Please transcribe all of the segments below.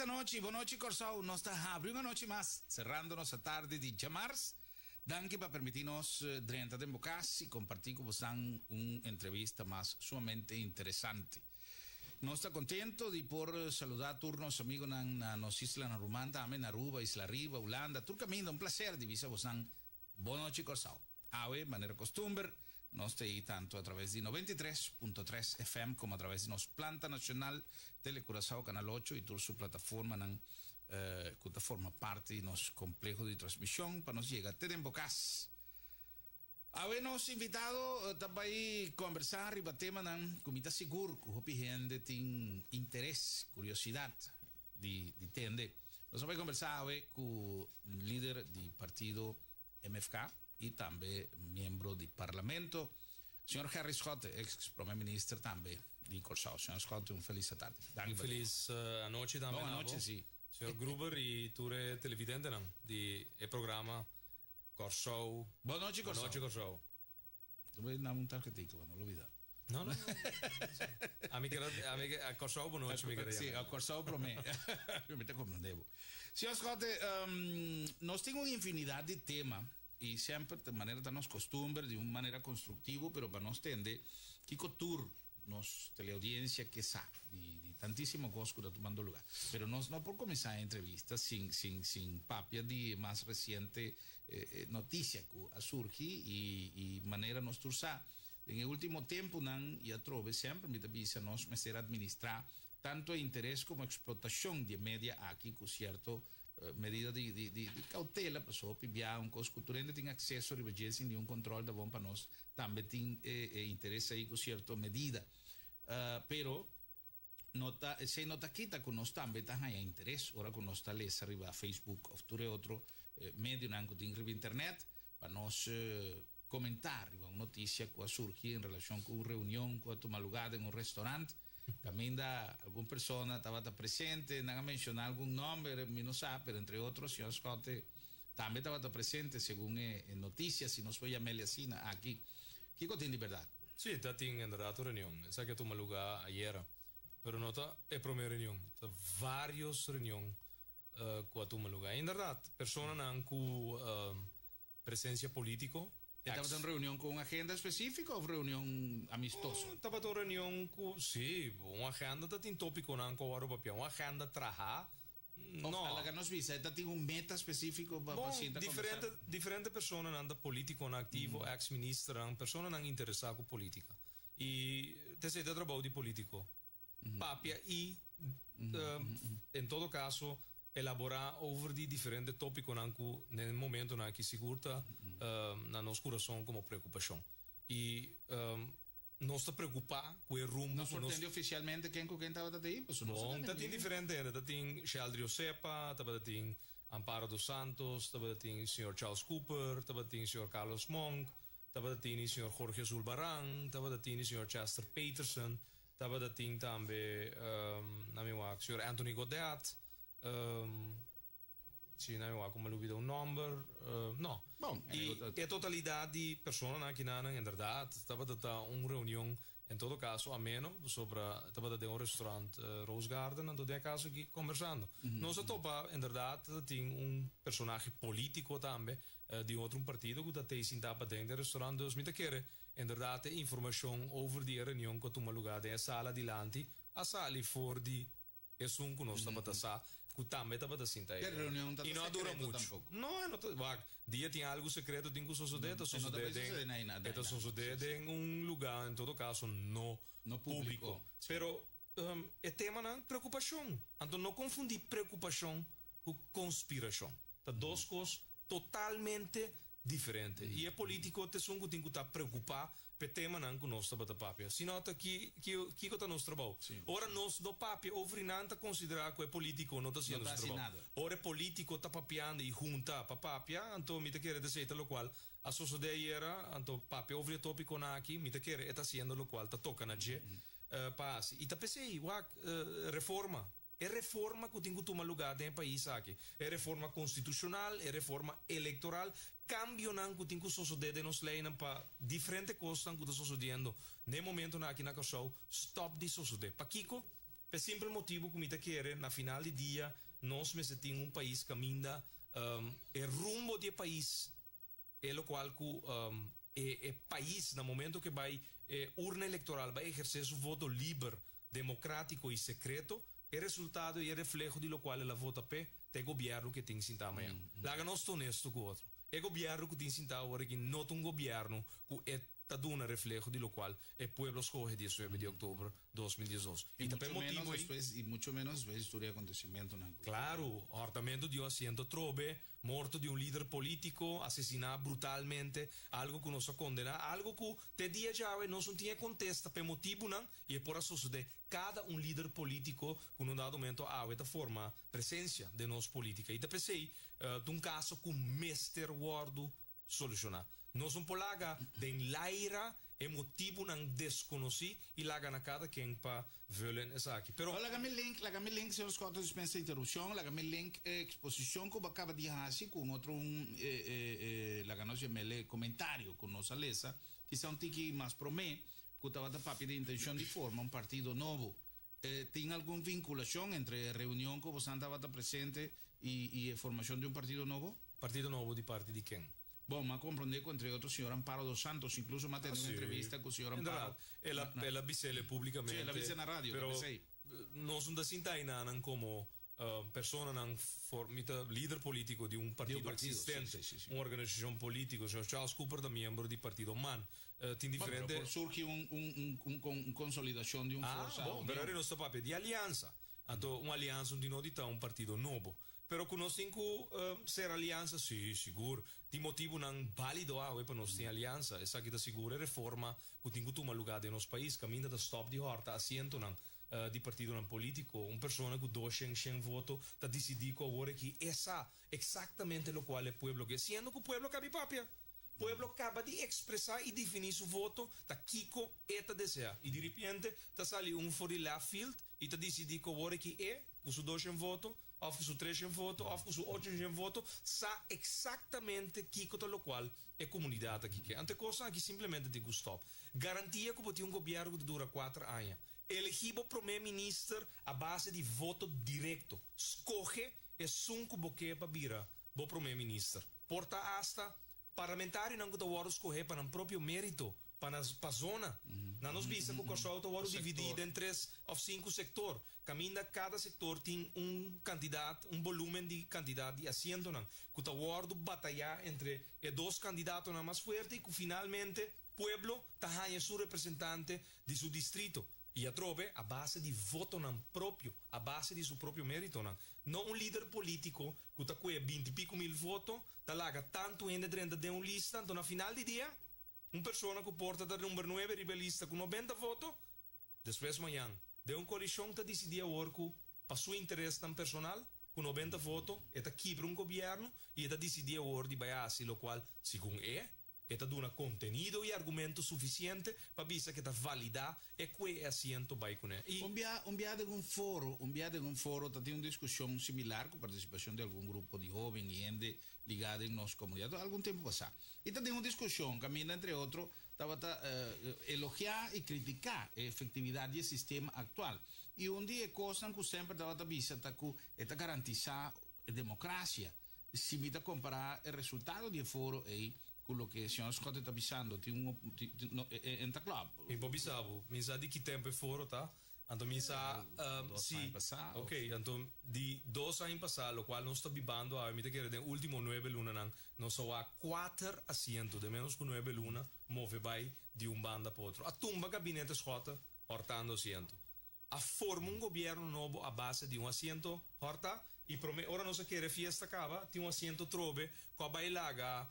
Felis anochi, bon nochi Kòrsou, nos ta habri un anochi mas, serando nos atardi di djamars. Danki pa permití nos drenta den bo kas i kompartí ku bosan un entrevista mas sumamente interesante. Nos ta kontento di por saludá tur nos amigonan na nos islanan ruman tambe, na Aruba, Isla Riba, Hulanda, tur kaminda. Un plaser di bisa bosan bon nochi Kòrsou. Awe, manera kostumber, nos ta ei tantu atraves di 93.3 FM komo atraves di nos planta nashonal Telecuraçao Kanal 8 i tur su plataformanan ku ta forma parti di nos kompleho di transmishon pa nos yega te den bo kas. Awe nos invitado ta bai kombersá riba temanan ku mi ta sigur ku hopi hende tin interes, kuriosidat di di tende. Nos a bai kombersá awe ku lider di partido MFK i tambe miembro di parlamento, señor Gerry Schotte, eks prome minister tambe di Kòrsou. Señor Schotte, un felis atardi. Danki pa. Un felis anochi tambe na bo, señor Gruber i tur e televidentenan di e programa Kòrsou. Bon nochi Kòrsou. Bon nochi Kòrsou. Bo bai duna mi un tarhetito pa no lubida. No no no. Ami keda ami ke Kòrsou bon nochi mi keda yama. Si Kòrsou promé. Mi ta komprendé bo. Señor Schotte, nos tin un infinidat di tema i semper manera ta nos kostumber di un manera konstruktivo pero pa nos tende kiko tur Nos teleaudiencia ke sa di di tantisimo cos cu ta tumando lugar. Pero nos no por cuminsa e entrevista sin sin sin papia di e mas reciente noticia cu a surgi y y manera nos tur sa den e ultimo temponan y atrobe semper mi ta bisa nos mester administra tanto e interes como explotacion di e media aki cu cierto Medida di di di di cautela pasobra hopi bia un cos cu tur hende tin acceso riba dje sin ningun control ta bon pa nos tambe tin e e interes ayi cu cierto medida. Pero no ta esey no ta kita cu nos tambe ta haya interes ora cu nos ta lesa riba Facebook of tur e otro medionan cu tin riba internet pa nos comenta riba un noticia cu a surgi en relacion cu un reunion cu a tuma lugar den un restaurant. Caminda algun persona tabata presente, nan a menciona algun nomber, mi no sa, pero entre otro señor Schotte tambe tabata presente segun e noticia, si nos por yam'el asina aki. Kico tin di berdad? Sí, ta tin inderdaad un reunion. Esaki a tuma luga ayera, pero no ta e prome reunion, ta varios reunion cu a tuma luga. Inderdaad, personanan cu Presencia politico. E tabata un reunion cu un agenda specifico of reunion amistoso? Tabata un reunion cu, si, un agenda ta tin topiconan cu a worde papia. Un agenda traha, no. Of alaga nos bisa, e ta tin un meta specifico pa Bon, sinta diferente, conversa? diferente personanan ta politiconan activo, ex ministernan, personanan interesa cu politica. Y t'esey ta trabou di politico. Papia y, en todo caso, elabora over di diferente topiconan cu den e momentonan aki sigur ta na nos curason como preocupacion. Y nos ta preocupa cu e rumbo Nos cu por nos. tende oficialmente ken cu ken tabata ta ey? Pasobra nos a Bon, tende ta tin ni. diferente hende. Ta tin Sheldry Osepa, tabata tin Amparo dos Santos, tabata tin señor Charles Cooper, tabata tin señor Carlos Monk, tabata tin señor Jorge Zulbarán, tabata tin señor Chester Peterson. Tabata tin tambe na mi wak señor Anthony Godet, si na mi wak como a lubida un nomber, no. Bon, Y e totalidad di personanan akinanan en berdad tabata ta un reunion en todo caso ameno, pasobra tabata den un restaurant Rose Garden, anto den e caso aki conversando. Nos a topa en berdad ta tin un personahe politico tambe di otro un partido cu ta tey sinta paden den restaurant, dus mi ta kere Inderdat e informashon over di e reunion ku a tuma lugá den e sala dilanti a sali for di esun ku nos tabata sa ku tambe tabata sinta E ei. reunion ta I no a dura sekreto muchu. tampoco. No, e no ta, wak, dia tin algu sekreto tin ku sosodé, ta E no ta sosodé bai den, sosodé na einan, e ta einan. sosodé Sí, sí. den un lugá en todo kaso no No públiko. públiko, sí. Pero e temanan preokupashon. Anto no konfundí preokupashon ku konspirashon. Ta dos kos totalmente diferente. I e politico ta esun cu tin cu ta preocupa p'e temanan cu nos tabata papia. Si no ta ki kico ta nos trabou? Ora nos no papia over i nan ta considera cu e politico no ta haciendo su trabou. Ora e politico ta papiando i hunta pa papia, anto mi ta kere ta esey ta locual a sosode ayera, anto papia over e topiconan aki, mi ta kere e ta haciendo locual ta toca na dje pa haci. I ta p'esey, wak, reforma. E reforma ku tin ku tuma lugá den e pais aki, e reforma konstitushonal, e reforma elektoral, kambionan ku tin ku sosodé den nos leinan pa diferente kosnan ku ta sosodiendo den e momentonan aki na Kòrsou stòp di sosodé. Pakiko? Pa e simpel motibu ku mi ta kere na final di dia nos mester tin un pais kaminda e rumbo di e pais e lokual ku e e pais na momento ku e bai e urna elektoral bai ehersé su voto liber, demokratiko i sekreto, e resultado i e refleho di lokual el a vota p'e ta e gobièrnu ku e tin sintá mañan. Laga nos ta honesto ku otro. E gobièrnu ku tin sintá awor aki no ta un gobièrnu ku e ta duna refleho di locual e pueblo scoge 19 di october 2012. Y ta p'e motibo ei. Y mucho menos despues di tur e acontecimentonan cu. Claro, hortamento di un asiento trobe, morto di un lider politico, asesina brutalmente, algo cu nos a condena, algo cu te dia djawe nos no tin e contesta p'e motibonan y e por a sosode cada un lider politico cu na un dado momento awe ta forma presencia den nos politica. Y ta p'esey ta un caso cu mester wordo Solushoná. Nos un por laga den laira e motibunan deskonosí i laga na kada ken pa vullen esaki. Pero. Laga mi link, laga mi link, señor Schotte, dispensa e interupshon, laga mi link e eksposishon ku bo a kaba di hasi ku un otro un laga nos yam'el komentario ku nos a lesa kisa un tiki mas promé ku tabata papia di intenshon di forma un partido nobo. Tin algun vinkulashon entre e reunion ku bosan tabata presente i e formashon di un partido nobo? Partido nobo di parti di ken? Bon, m'a komprondé ku entre otro señor Amparo dos Santos, inkluso m'a tene un entrevista ku señor Amparo. Inderdat, el a bis'el públikamente. Sí, el a bis'e na radio, ta p'esei. Pero nos no ta sinta einanan komo Personanan for mi ta lider politico di un partido existente, un organisacion politico. Señor Charles Cooper ta miembro di partido man. Tin diferente. Pero por surgi un un consolidacion di un forsa. Ah, bon, pero nos ta papia di aliansa. Anto un aliansa un tin no di ta un partido nobo. Pero cu nos tin cu ser aliansa, si, sigur. Tin motibunan balido awe pa nos tin aliansa. Esaki ta sigur e reforma cu tin cu tuma lugar den nos pais, caminda ta stop di horta asientonan di partidonan politico. Un persona cu 200 shen voto ta dicidi cu awor aki e sa exactamente locual e pueblo ke, siendo cu pueblo cabi papia. Pueblo caba di expresa y defini su voto ta kico e ta desea y di ripiente ta sali un for di left field y ta dicidi cu awor aki e, cu su 200 voto, of cu su 300 voto, of cu su 800 voto, sa exactamente kico ta locual e comunidad aki ke. Anto e cosnan aki simplemente tin cu stop. Garantia cu bo tin un gobierno cu ta dura 4 aña. Elegí bo promé minister a base di voto direkto. Skohe esun ku bo ke pa bira bo promé minister. Por ta asta parlamentarionan ku ta wòrdu skohé pa nan propio mérito, pa nan pa zona. Nan nos bisa ku Kòrsou ta wòrdu dividí den tres òf sinku sektor, kaminda kada sektor tin un kantidat, un bolúmen di kantidat di asientonan ku ta wòrdu batayá entre e dos kandidatonan mas fuerte i ku finalmente Pueblo ta haña su representante di su distrito y atrobe a base di votonan propio, a base di su propio meritonan. No un lider politico cu ta cue binti pico mil voto, ta laga tanto hende drenta den un lista, anto na final di dia un persona cu por ta ta number nuebe riba e lista cu nobenta voto, despues mañan den un coalicion ta dicidi awor cu pa su interesnan personal cu nobenta voto e ta kibra un gobierno y e ta dicidi awor di bay haci locual segun e E ta duna kontenido i argumento sufisiente pa bisa ku e ta validá e kue e asiento bai kuné. I. Un bia un bia den un foro un bia den un foro ta tin un diskushon similar ku partisipashon di algun grupo di hóben i hende ligá den nos komunidat algun tempu pasá. I ta den un diskushon kaminda entre otro tabata elogiá i kritiká e efektividat di e sistema aktual. I un di e kosnan ku semper tabata bisa ta ku e ta garantisá e demokrasia. Si mi ta kompará e resultado di e foro ei ku loke señor Schotte ta bisando, tin un e ta klòp. Mi por bisa bo, mi sa di ki tempu e foro ta, anto mi sa Dos si aña pasá. Ok, anto di dos aña pasá, lokual nos ta bibando awe, mi ta kere den último nuebe lunanan nos a wak kuater asiento, den ménos ku nuebe luna, move bai di un banda pa otro. A tumba gabinete Schotte hòrtando asiento. A forma un gobierno nobo a base di un asiento horta y prome ora nos a kere fiesta caba tin un asiento trobe cu a bay laga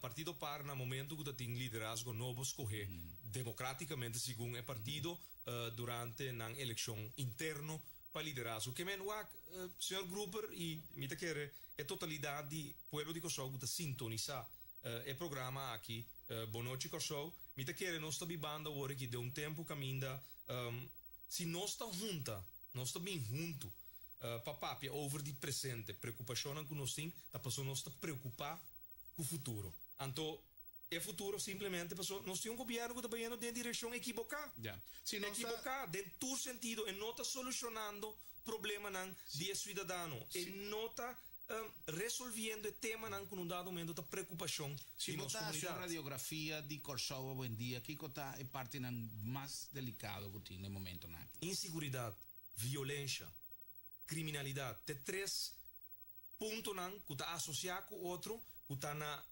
partido par na momento cu ta tin liderazgo nobo scoge democraticamente segun e partido durante nan eleccion interno pa liderazgo. Ke men wak señor Gruber y mi ta kere e totalidad di pueblo di Corsou cu ta sintonisa e programa aki Bon Nochi Corsou mi ta kere nos ta bibando awor aki den un tempo caminda Si nos ta hunta, nos ta bin huntu pa papia over di presente, preokupashonnan ku nos tin, ta pasobra nos ta preokupá ku futuro. Anto, E futuro simplemente paso nos tin un gobierno cu ta bayendo den direccion ekiboca. Ya. Si nos ta. Ekiboca den tur sentido. E no ta solucionando problemanan di e ciudadano. E no ta resolviendo e temanan cu na un dado momento ta preocupacion Si di bo nos ta haci un comunidad. radiografia di Corsou awendia, kico ta e partinan mas delicado cu tin na e momentonan aki? Insiguridad, violencia, criminalidad t'e tres puntonan cu ta asocia cu otro cu ta na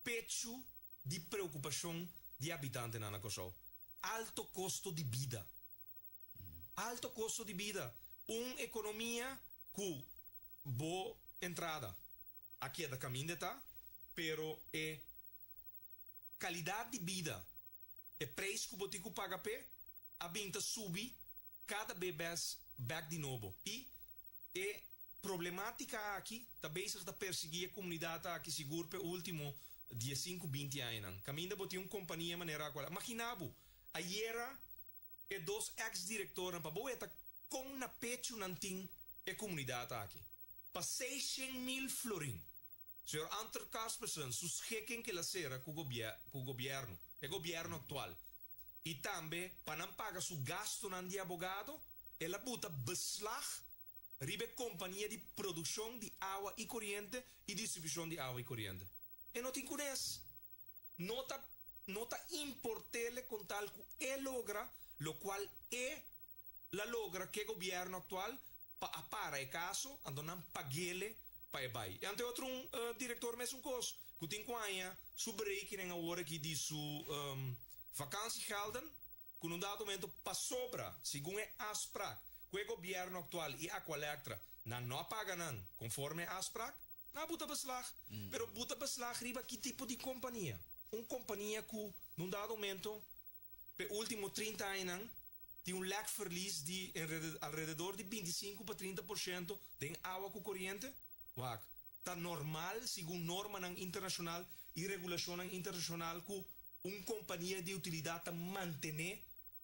pechu di preokupashon di habitantenan na Kòrsou. Alto kosto di bida. Alto kosto di bida. Un ekonomia ku bo entrada a keda kaminda e ta, pero e kalidat di bida, e preis ku bo tin ku paga p'e, a bin ta subi kada be bes bèk di nobo. I e Problematica aki ta bezig ta persigui e comunidad aki sigur p'e ultimo diesinku binti añanan. Caminda bo tin un compania manera Aqualectra. Magina bo, ayera e dos ex directornan pa bo weta con na pechu nan tin e comunidad aki. Pa 600.000 florin. Señor Anter Kaspersen su schikking kila cera cu cu gobierno, e gobierno actual. Y tambe pa nan paga su gastonan di abogado, el a buta beslag riba e kompania di produkshon di awa i koriente i distribushon di awa i koriente. E no tin kunes. No ta no ta import'ele kon tal ku e logra lokual e la logra ku e gobièrnu aktual pa a para e kaso, anto nan pag'ele pa e bai. E anto e otro un direktor mesun kos ku tin ku haña su berekening awor aki di su vakantiegelden ku na un dado momento pasobra, segun e afsprak ku e gobièrnu aktual i Aqualectra, nan no a paga nan konforme e afsprak, nan a buta beslag. Pero buta beslag riba ki tipo di kompania? Un kompania ku na un dado momento p'e último 30 añanan tin un lèkverlies di alrededor di 25 pa 30% den awa ku koriente? Wak, ta normal segun normanan internashonal i regulashonnan internashonal ku un kompania di utilidat ta mantené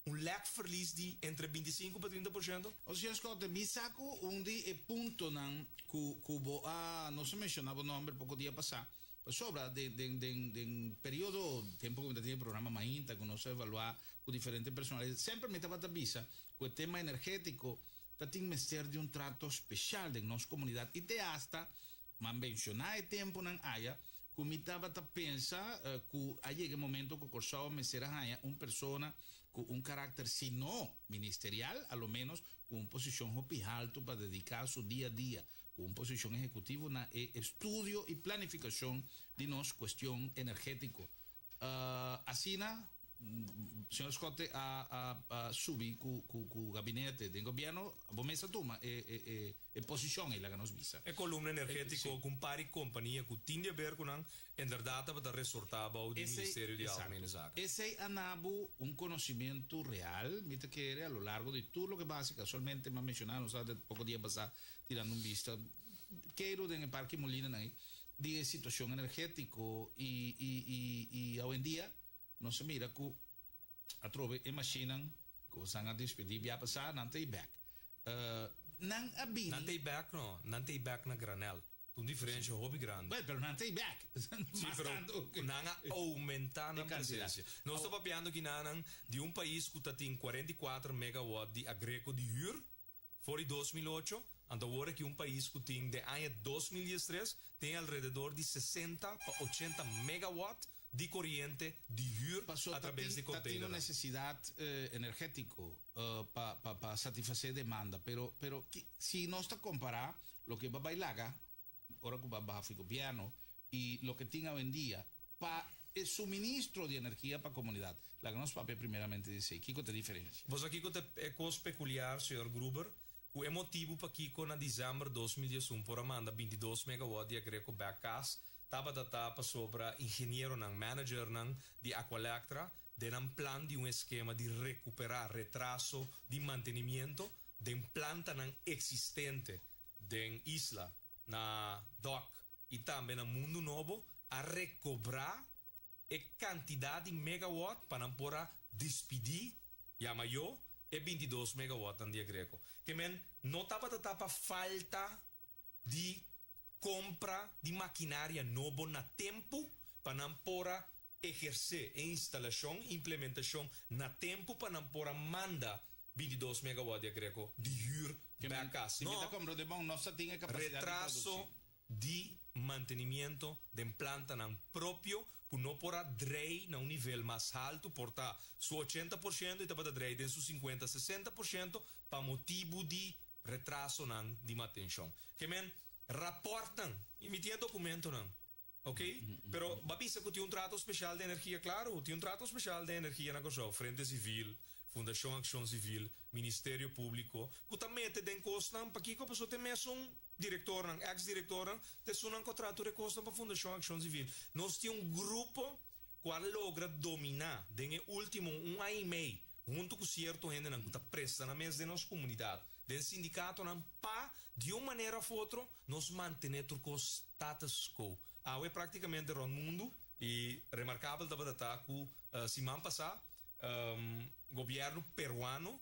un lèkverlies di entre 25 pa 30%? O señor Schotte, mi sa ku un di e puntonan ku ku bo a nos a menshoná bo nòmber poko dia pasá, pasobra den den den den periodo tempu ku mi ta tin e programa Mainta ku nos a evaluá ku diferente personalidad, semper mi tabata bisa ku e tema energétiko ta tin mester di un trato special den nos comunidad y te hasta m'a menciona e temponan aya cu mi tabata pensa cu a yega e momento cu Corsou mester a haya un persona cu un caracter si no ministerial a lo menos cu un posicion hopi halto pa dedica su dia a dia cu un posicion ehecutivo na e estudio y planificacion di nos cuestion energetico. Asina, señor Schotte a a subi cu cu gabinete den gobierno, bo mes a tuma e e e posicion ey, laga nos bisa. E columna energetico cu un par di compania cu tin di haber cu nan, inderdaad tabata resorta bao di Ministerio di Algemene Zaken. Esey a na bo un conocimento real, mi ta kere, a lo largo di tur loke basi, casualmente m'a menciona, nos tabata poco dia pasa tirando un bista, keiru den e parke Molina nan ey, di e situacion energetico y y y y awendia nos a mira cu atrobe e machinan cu nan a despedi bia pasa nan ta y bek. Nan a bini. Nan ta y bek no, nan ta y bek na granel. Ta un diferencia hopi grandi. Well, pero nan ta y bek. Si, pero nan a aumenta nan presencia. Nos ta papiando kinanan di un pais cu ta tin 44 megawatt di agreco di huur. For di 2008, anto awor aki un pais ku tin den aña 2013 tin alrededor di 60 pa 80 megawatt di koriente di hür Paso a ta traves di tin ta tin un konteinernan. nesesidat energétiko pa pa pa satisfasé demanda, pero pero ki si nos ta kompará loke ba bai laga ora ku ba baha fi gobièrnu i loke tin awendia pa e suministro di energia pa komunidat. Laga nos papia primeramente di esei. Kiko ta e diferensia? Bo sa kiko ta e kos pekuliar, señor Gruber? Ku e motibu pakiko na desèmber 2011 por a manda 22 megawatt di Aggreko bèk kas tabata ta pasobra ingenieronan, managernan di Aqualectra den nan plan di un eskema di rekuperá retraso di mantenimiento den plantanan eksistente den isla, na dòk i tambe na Mundu Nobo a rekobrá e kantidat di megawatt pa nan por a dispidí, yama yo, e 22 megawattnan di Aggreko. Ke men no tabata ta pa falta di kompra di makinaria nobo na tempu, pa nan por a ehersé e instalashon, implementashon, na tempu pa nan por a manda 22 megawatt di Aggreko di hür bèk kas. Si mi ta komprondé bon, nos ta tin e kapasidat di produsí. Retraso di mantenimiento den plantanan propio ku no por a drei na un nivel mas haltu, por ta su 80% i tabata drei den su 50, 60% pa motibu di retrasonan di mantenshon. Ke men rapòrtnan i mi tin e dokumentonan, ok? Pero bo a bisa ku tin un trato speshal den energia, klaru, tin un trato speshal den energia na Kòrsou, Frente Sivil, Fundashon Akshon Sivil, Ministerio Públiko, ku ta mete den kosnan, pakiko? Pasobra ta e mesun direktornan, eks direktornan, ta esunnan ku a traha tur e kosnan pa Fundashon Akshon Sivil. Nos tin un grupo ku a logra dominá den e último un aña i mei, huntu ku sierto hendenan ku ta presta nan mes den nos komunidat, den sindikatonan, pa di un manera òf otro nos mantené tur kos status quo. Awe práktikamente rònt mundu, i remarkabel tabata ta ku siman pasá gobièrnu peruano,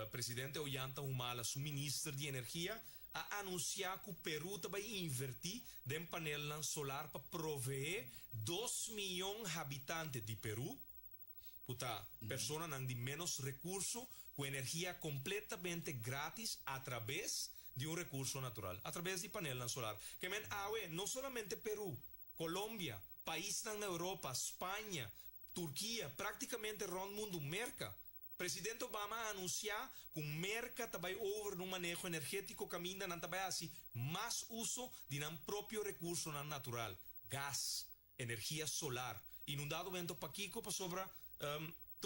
presidente Ollanta Humala su minister di energia a anunsiá ku Peru ta bai invertí den panelnan solar pa proveé 2 miyon habitante di Peru, ku ta personanan di ménos rekurso, ku energia kompletamente grátis atrabes di un rekurso natural, atrabes di panelnan solar. Ke men awe, no solamente Peru, Colombia, paisnan na Europa, Spaña, Turkia, práktikamente rònt mundu, Merka. Presidente Obama a anunsiá ku Merka ta bai over na un maneho energétiko kaminda nan ta bai hasi mas uso di nan propio rekursonan natural, gas, energia solar. I nun dado momento pakiko? Pasobra ta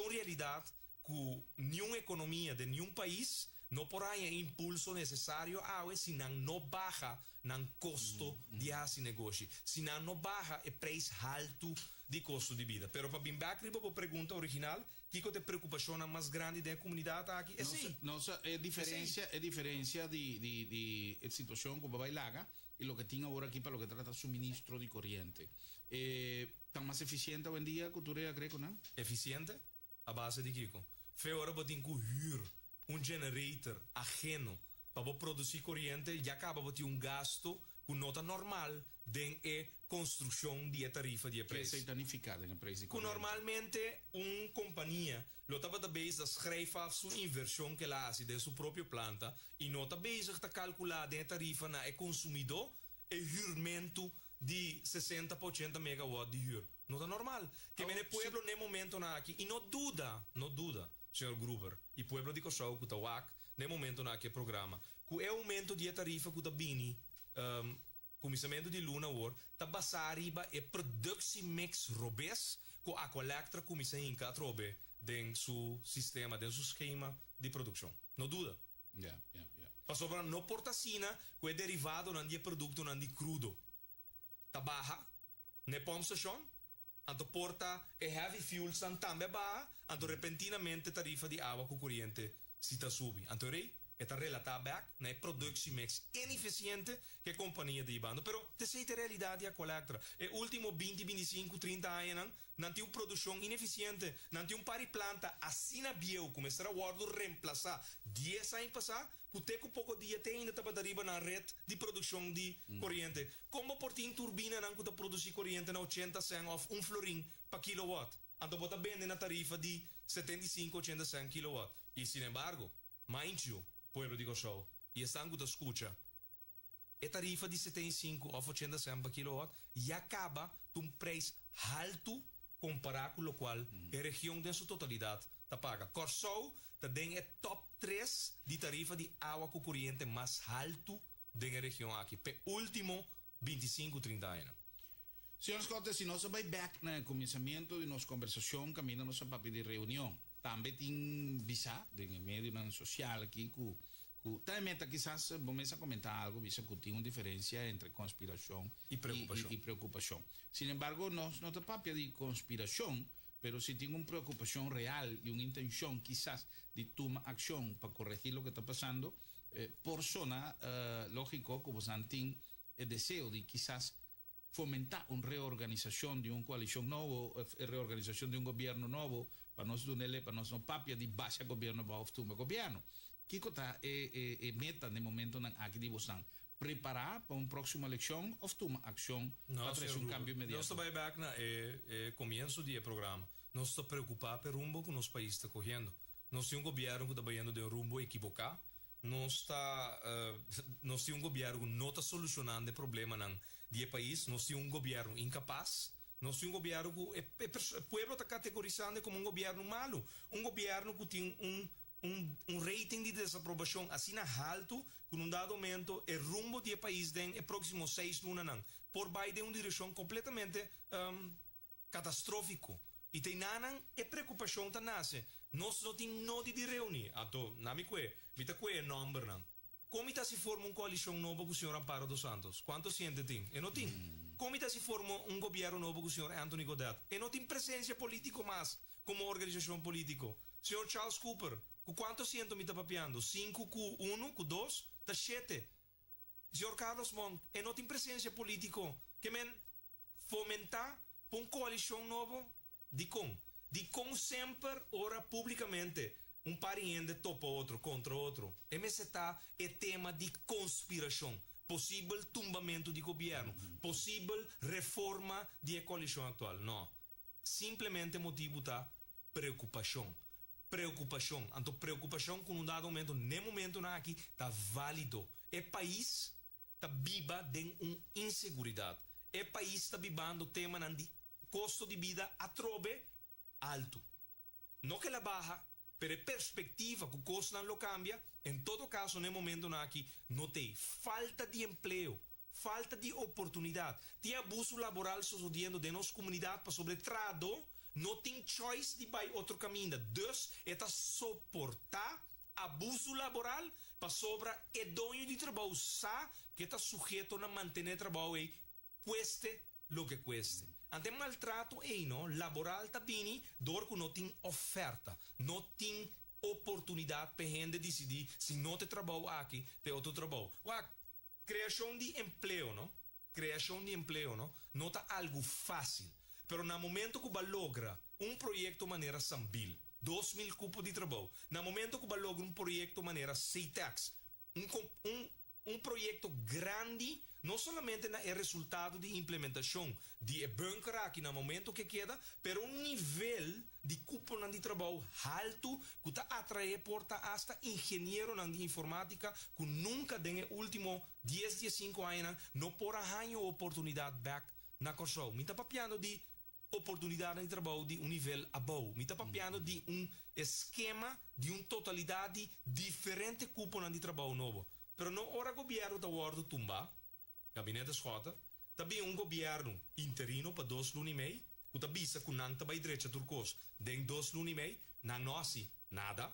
un realidat ku niun ekonomia den niun pais no por haña e impulso nesesario awe si nan no baha nan kosto di hasi negoshi, si nan no baha e preis haltu di kosto di bida. Pero pa bin bèk riba bo pregunta original, kiko ta e preokupashonnan mas grandi den e komunidat aki? Esei. Nos sa e diferensia, e diferensia di di di e situashon ku bo bai laga i loke tin awor aki pa loke trata suministro di koriente. E ta mas efisiente awendia ku tur e agregonan? Efisiente? A base di kiko? Fe ora bo tin ku hür un generator ageno pa bo produsí koriente, ya kaba bo tin un gasto ku no ta normal den e konstrukshon di e tarifa di e Ke preis. esei ta nifiká den e preis di Ku koriente? normalmente un kompania lo tabata bezig ta schrijf af su invershon ku el a hasi den su propio planta i no ta bezig ta kalkulá den e tarifa na e konsumidó e hürmentu di 60 pa 80 megawatt di hür. No ta normal. Ke men e pueblo n'e momentonan aki, i no duda, no duda, señor Gruber i pueblo di Kòrsou ku ta wak n'e momentonan aki e programa, ku e oumento di e tarifa ku ta bini kuminsamentu di luna awor, ta basá riba e productiemix robes ku Aqualectra kuminsá hinka atrobe den su sistema, den su skema di produkshon. No duda. Ya, ya, ya. Pasobra no por ta asina ku e derivadonan di e produktonan di krudo ta baha n'e pòmpstashon, anto por ta e heavy fuelsnan tambe a baha, anto repentinamente tarifa di awa ku kuriente si ta subi. Anto rei e ta relatá bèk na e productiemix inefisiente ku e kompania ta hibando. Pero t'esei ta e realidat di Aqualectra. E último 20, 25, 30 añanan Nan tin un produccion ineficiente, nan tin un par di planta asina bieu cu mester a wordo reemplaza 10 aña pasa, cu te cu poco dia te ainda tabata riba nan red di produccion di coriente. Con bo por tin turbinanan cu ta produci coriente na 80 cent of un florin pa kilowatt, anto bo ta bende na tarifa di 75, 80 cent kilowatt? Y sinembargo, mind you, pueblo di Corsou y esnan cu ta scucha, E tarifa di 75 òf 80 sènt pa kilowatt ya kaba ta un preis haltu kompará ku lokual e region den su totalidat ta paga. Kòrsou ta den e tòp tres di tarifa di awa ku koriente mas haltu den e region aki p'e último 25, 30 añanan. Señor Schotte, si nos a bai bèk na e kuminsamentu di nos kombersashon kaminda nos a papia di reunion, tambe tin bisá den e medionan sosial aki ku Ku ta e meta kisas bo mes a komentá algu bisa ku tin un diferensia entre konspirashon I preokupashon. i preokupashon. Sin embargo nos no ta papia di konspirashon pero si tin un preokupashon real i un intenshon kisas di tuma akshon pa koregí loke ta pasando por sona lógiko ku bosan tin e deseo di kisas fomentá un reorganisashon di un koalishon nobo, e reorganisashon di un gobièrnu nobo, pa nos dun'e pa nos no papia di basha gobièrnu abou òf tumba gobièrnu. Kiko ta e e meta den momentonan aki di bosnan? Prepará pa un próksimo elekshon òf tuma akshon No, pa trese señor un Gruber. kambio Nos ta inmediato. bai bèk na e e komienso di e programa. Nos ta preokupá p'e rumbo ku nos pais ta kohiendo. Nos tin un gobièrnu ku ta bayendo den un rumbo ekiboká. Nos ta nos tin un gobièrnu ku no ta solushonando e problemanan di e pais. Nos tin un gobièrnu inkapas. Nos tin un gobièrnu ku e e e pueblo ta kategorisando komo un gobièrnu malu. Un gobièrnu ku tin un Un un rating di desaprobacion asina haltu cu na un dado momento e rumbo di e pais den e proximo seis lunanan por bay den un direccion completamente catastrofico. Y ta enanan e preocupacion ta nace. Nos no tin nodi di reuni. Anto, na mi cue, mi ta cue e nombernan. Con mi ta si forma un coalicion nobo cu señor Amparo dos Santos? Cuanto siente tin? E no tin. Con mi ta si forma un gobierno nobo cu señor Anthony Godett? E no tin presencia politico mas como organisacion politico. Señor Charles Cooper, cu cuanto asiento mi ta papiando? Cinco cu uno, cu dos, ta shete. Señor Carlos Monk, e no tin presencia politico. Ke men fomenta pa un coalicion nobo? Dikon? Dikon semper ora publikamente un par di hende topa otro kontra otro, e mester ta e tema di konspirashon, posibel tumbamentu di gobièrnu, posibel reforma di e koalishon aktual? No. Simplemente motibu ta preokupashon. Preokupashon. Anto preokupashon ku un dado momento, n'e momentunan aki, ta válido. E pais ta biba den un inseguridat. E pais ta bibando temanan di kosto di bida atrobe altu. No ke la baha, pero e perspektiva ku kosnan lo kambia, en todo kaso na e momentonan aki no t'ei. Falta di empleo, falta di oportunidat, tin abuso laboral sosodiendo den nos komunidat pasobra e trahadó no tin choice di bai otro kaminda, dus e ta soportá Abuso laboral, pasobra e doño di trabou sa ku e ta suheto na mantené e trabou ei kueste loke kueste. Ante e maltrato ei no laboral ta bini dor ku no tin oferta, no tin oportunidat p'e hende disidí si no t'e trabou aki t'e otro trabou. Wak, kreashon di empleo no, kreashon di empleo no, no ta algu fásil. Pero na momento ku bo a logra un proyekto manera Sambil, 2000 kupo di trabou, na momento ku bo a logra un proyekto manera Ctex, un un un proyekto grandi, no solamente na e resultado di implementashon di e bunker aki na momento ku e keda, pero un nivel di kuponan di trabou haltu ku ta atraé por ta asta ingenieronan di informátika ku nunka den e último dies diesinku añanan no por a haña un oportunidat bèk na Kòrsou. Mi ta papiando di oportunidatnan di trabou di un nivel abou. Mi ta papiando di un eskema di un totalidat di diferente kuponan di trabou nobo. Pero no ora gobièrnu ta wòrdu tumbá, Gabinete Schotte, ta bin un gobièrnu interino pa dos luna i mei ku ta bisa ku nan ta bai drecha tur kos den dos luna i mei, nan no hasi nada.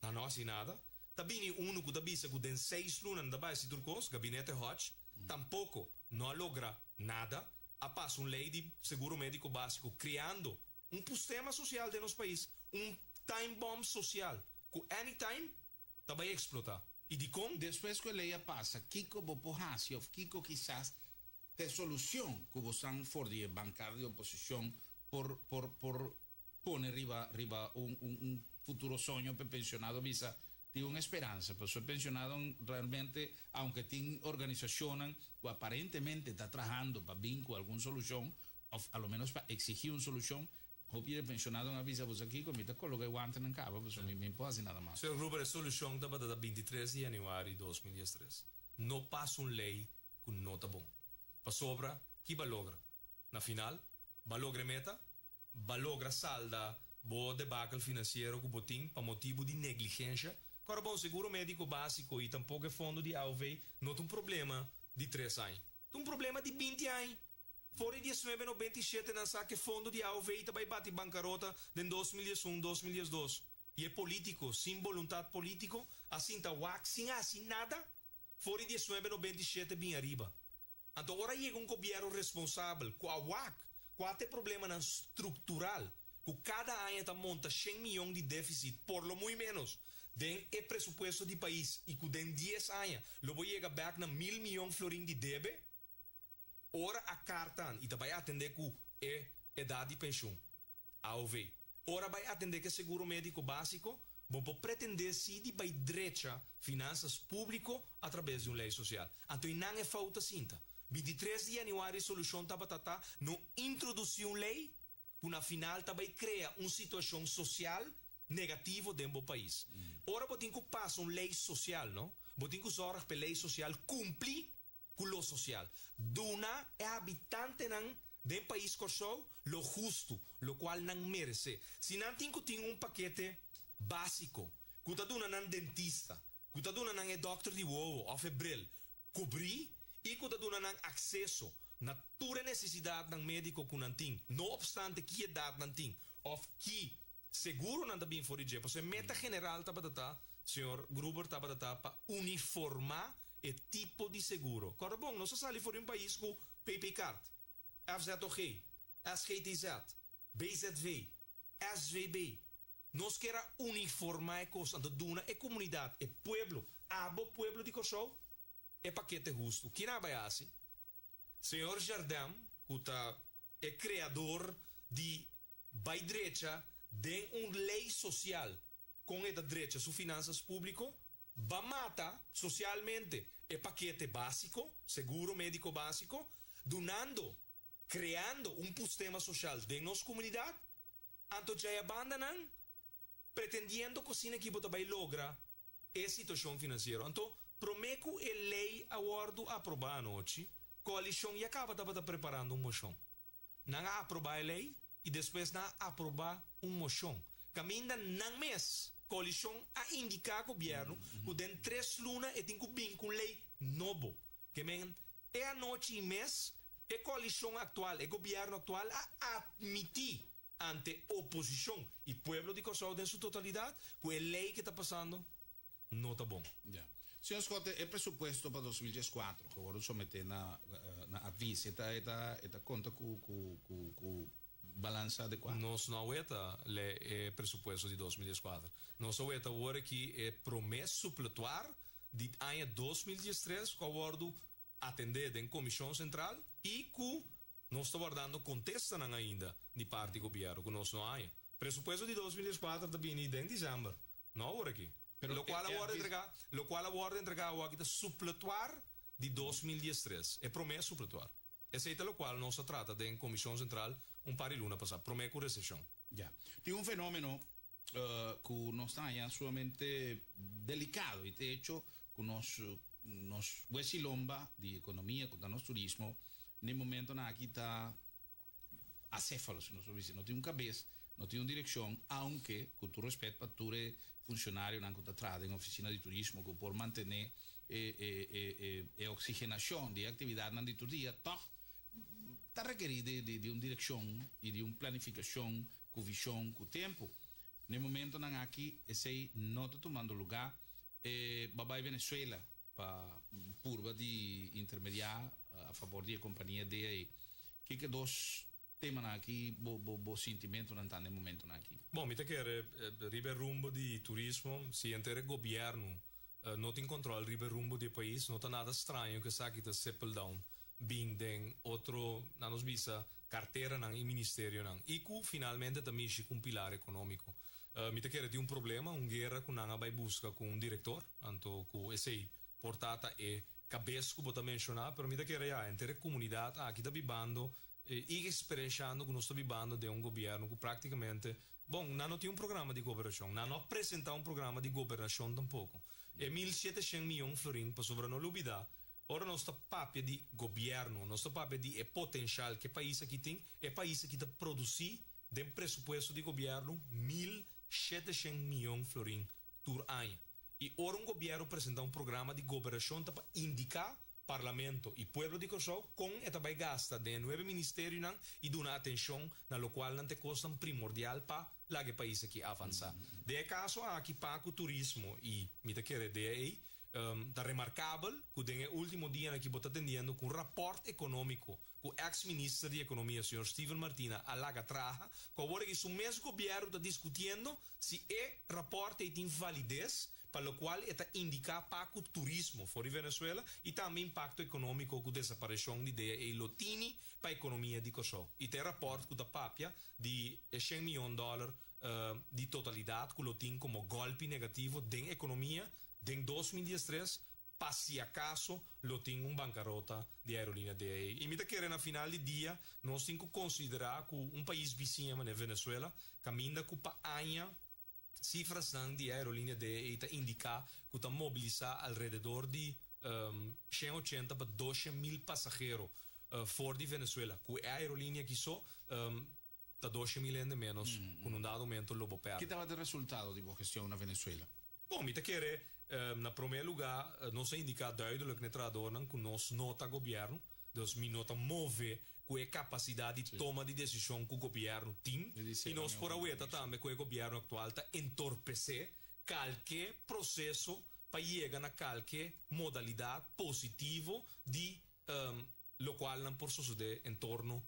Nan no hasi nada. Ta bini unu ku ta bisa ku den seis luna nan ta bai hasi tur kos, Gabinete Hodge, tampoko no a logra nada. A pasa un lei di seguro mediko basiko kreando un pustema sosial den nos pais, un time bomb sosial ku anytime ta bai eksplotá. I dikon? Despues ku e lei a pasa, kiko bo por hasi òf kiko kisas ta e solushon ku bosan for di e bankada di oposishon por por por pone riba riba un un un futuro soño pa e pensionado bisa tin un esperansa pasobra e pensionado realmente aunke tin organisashonnan ku aparentemente ta trahando pa bin ku algun solushon òf a lo menos pa eksigí un solushon hopi di e pensionadonan a bisa boso kiko mi ta koloka e wantenan kaba pasobra mi mi por hasi nada mas. Señor Gruber e solushon tabata ta 23 di januari 2013 no pasa un lei ku no ta bon. Pasobra, ki b'a logra? Na final, b'a logra e meta? B'a logra salda bo debakel finansiero ku bo tin pa motibu di negligensha? Kòrda bon, seguro médiko básiko i tampoko e fondo di AOV no ta un problema di tres aña. Ta un problema di binti aña. For di diesnuebe 97 nan sa ku e fondo di AOV ta bai bati bankarota den 2011, 2012. I e polítiko sin boluntat polítiko a sinta wak sin hasi nada for di 19 97 bin ariba. Anto ora yega un gobièrnu responsabel ku a wak kua ta e problemanan struktural ku kada aña ta monta shen miyon di défisit por lo muy ménos den e presupuesto di pais i ku den dies aña lo bo yega bèk na mil miyon florin di debe, ora a kartan i ta bai atendé ku e edat di penshun. AOV. Ora bai atendé ku e seguro médiko básiko, Bo por pretendé si di bai drecha finansas públiko atraves di un lei sosial. Anto einan e fout ta sinta. 23 di yanüari solushon tabata ta no introdusí un lei ku na final ta bai krea un situashon sosial negativo den bo pais. Ora bo tin ku pasa un lei sosial no, bo tin ku zòrg pa e lei sosial kumpli ku lo sosial. Duna e habitantenan den pais Kòrsou lo hustu, lokual nan meresé. Si nan tin ku tin un pakete básiko ku ta duna nan dentista, ku ta duna nan e dòkter di wowo òf e bril kubrí i ku ta duna nan akseso na tur e nesesidatnan médiko ku nan tin, no opstante ki edat nan tin òf ki seguro nan ta bin for di dje. Pasobra e meta general tabata ta, señor Gruber, tabata ta pa uniformá e tipo di seguro. Kòrda bon, nos a sali for di un pais ku PP Card, FZOG, SGTZ, BZV, SVB. Nos kier a uniformá e kos, anto duna e komunidat, e pueblo, abo pueblo di Kòrsou, e pakete hustu. Kina a bai hasi? Señor Jardin, ku ta e kreador di bai drecha den un lei sosial kon e ta drecha su finansas públiko, ba mata sosialmente e pakete básiko, seguro médiko básiko, dunando, kreando un pustema soshal den nos komunidat. Anto djaya bandanan pretendiendo ku asina aki bo ta bai logra e situashon finansiero. Anto promé ku e lei a wòrdu aprobá anochi, koalishon ya kaba tabata preparando un moshon. Nan a aprobá e lei i despues nan a aprobá un moshon kaminda nan mes, koalishon, a indiká gobièrnu ku den tres luna e tin ku bin ku un lei nobo. Ke men e anochi mes e koalishon aktual, e gobièrnu aktual a atmití ante oposishon i pueblo di Kòrsou den su totalidat ku e lei ke ta pasando no ta bon. Ya. Señor Schotte, e presupuesto pa 2014 ku a wòrdu someté na na advis e ta e ta e ta konta ku ku ku ku balansa adekuá? Nos no a weta le e presupuesto di 2014. Nos a weta awor aki e promé supletuar di aña 2013 ku a wòrdu atendé den Komishon Sentral i ku nos ta wardando kontestanan ainda di parti gobièrnu ku nos no haña. Presupuesto di 2014 ta bini den desèmber, no awor aki. Pero Lokual a e wòrdu advis. entregá, lokual a wòrdu entregá awor aki ta supletuar di 2013, e promé supletuar. Esei ta lokual nos a trata den Komishon Sentral un par di luna pasá, promé ku reseshon. Ya. Tin un fenómeno ku nos ta haña sumamente delikado i ta hecho ku nos nos wesi lomba di ekonomia ku ta nos turismo na e momentonan aki ta acéfalo si nos por bisa, no tin un kabes, no tin un direkshon, aunke ku tur respet pa tur e funshonarionan ku ta traha den ofisina di turismo ku por mantené e e e e oksigenashon di e aktividatnan di tur dia, tòg ta rekerí di di un direkshon i di un planifikashon ku vishon ku tempu. Na e momentonan aki esei no ta tumando lugá. E ba bai Venezuela pa purba di intermediá a fabor di e kompania DAE. Kiko e dos temanan aki bo bo bo sintimentunan ta na e momentonan aki? Bon, mi ta kere riba e rumbo di turismo, si henter e gobièrnu no tin kòntròl riba e rumbo di e pais, no ta nada straño ku esaki ta settle down bin den otro, nan nos bisa, karteranan i ministerionan i ku finalmente ta mishi ku un pilar ekonómiko. Mi ta kere tin un problema, un guera ku nan a bai buska ku un direktor, anto ku esei por ta ta e kabes ku bo ta menshoná, pero mi ta kere ya, henter e komunidat aki ta bibando i eksperenshando ku nos ta bibando den un gobièrnu ku praktikamente, bon, nan no tin un programa di goberashon, nan no a presentá un programa di gobernashon tampoko. E 1700 miyon florin, pasobra no lubidá, ora nos ta papia di gobièrnu, nos ta papia di e potenshal ku e pais aki tin, e pais aki ta produsí den presupuesto di gobièrnu 1700 miyon florin tur aña. I ora un gobièrnu presentá un programa di goberashon ta pa indiká Parlamento i pueblo di Kòrsou kon e ta bai gasta den e nuebe ministerionan i duna atenshon na lokual nan ta e kosnan primordial pa laga e pais aki avansá. Den e kaso aki pa ku turismo i mi ta kere DAE ta remarkabel ku den e ultimo dianan aki bo ta atendiendo ku un rapòrt ekonómiko ku eks minister di ekonomia señor Steven Martina a laga traha ku awor aki su mes gobièrnu ta diskutiendo si e rapòrt ei tin valides pa lokual e ta indiká pa ku turismo for di Venezuela i tambe impakto ekonómiko ku desapareshon di DAE lo tini pa ekonomia di Kòrsou. I ta e rapòrt ku ta papia di e shen mion dòler. Di totalidat ku lo tin komo gòlpi negativo den ekonomia den 2013 pa si akaso lo tin un bankarota di aerolínea DAA. I mi ta kere na final di dia nos tin ku konsiderá ku un pais bisiña manera Venezuela kaminda ku pa aña sifrasnan di aerolínea DAA ta indiká ku ta mobilisá alrededor di 180 pa 200 mil pasahero for di Venezuela ku e aerolínea aki so ta 200 mil hende menos ku un dado momento lo bo pèrdè. Kiko tabata e resultado di bo gestion na Venezuela? Bon, mi ta kere, na promé lugá, nos a indiká duidelijk na e trahadónan ku nos no ta gobièrnu, dus mi no ta move ku e kapasidat di toma di desishon ku gobièrnu tin, i nos por a weta tambe ku e gobièrnu aktual ta entorpesé kalke proseso pa yega na kalke modalidat positivo di lokual nan por sosodé en torno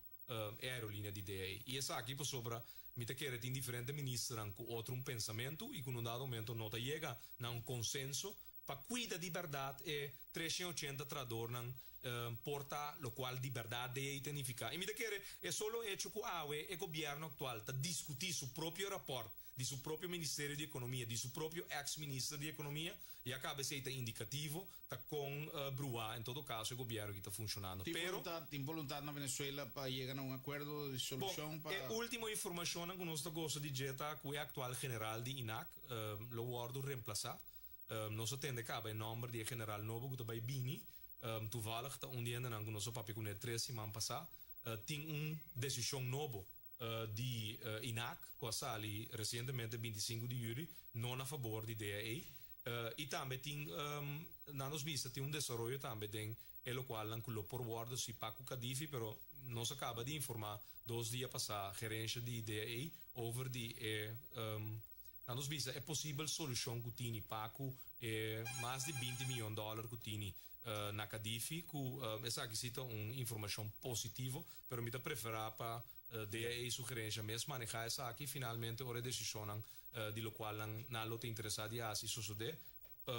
e aerolínea di DAA. I esaki pasobra mi ta kere tin diferente ministernan ku otro un pensamentu i ku na un dado momento no ta yega na un konsenso pa kuida di bèrdat e 380 trahadornan por ta lokual di bèrdat DAA ta nifiká. I mi ta kere e solo echo ku awe e gobièrnu aktual ta diskutí su propio rapòrt di su propio Ministerio di Economia, di su propio ex Minister di Economia, ya caba esey ta indicativo ta con brua en todo caso e gobierno aki ta funcionando. Tin Pero. voluntad, tin voluntad na Venezuela pa yega na un acuerdo di Bon, solucion pa. e ultimo informacionnan cu nos ta goza di dje ta cu e actual general di INAC lo wordo reemplaza. Nos a tende caba e nomber di e general nobo cu ta bay bini. Toevallig ta un di hendenan cu nos a papia cune tres siman pasa. Tin un decision nobo di INAC ku a sali resientemente 25 di yüli no na fabor di DAA i tambe tin na nos bista tin un desaroyo tambe den e lokualnan ku lo por wòrdu si pa ku Cadifi pero nos a kaba di informá 2 dia pasá gerensha di DAA over di e na nos bista e posibel solushon ku tini pa ku e mas di 20 mion dòler ku tini na Cadifi ku esaki si ta un informashon positivo pero mi ta preferá pa DAA su gerencia mes manehá esaki finalmente ora e desishonnan di lokualnan nan lo ta interesá di hasi sosodé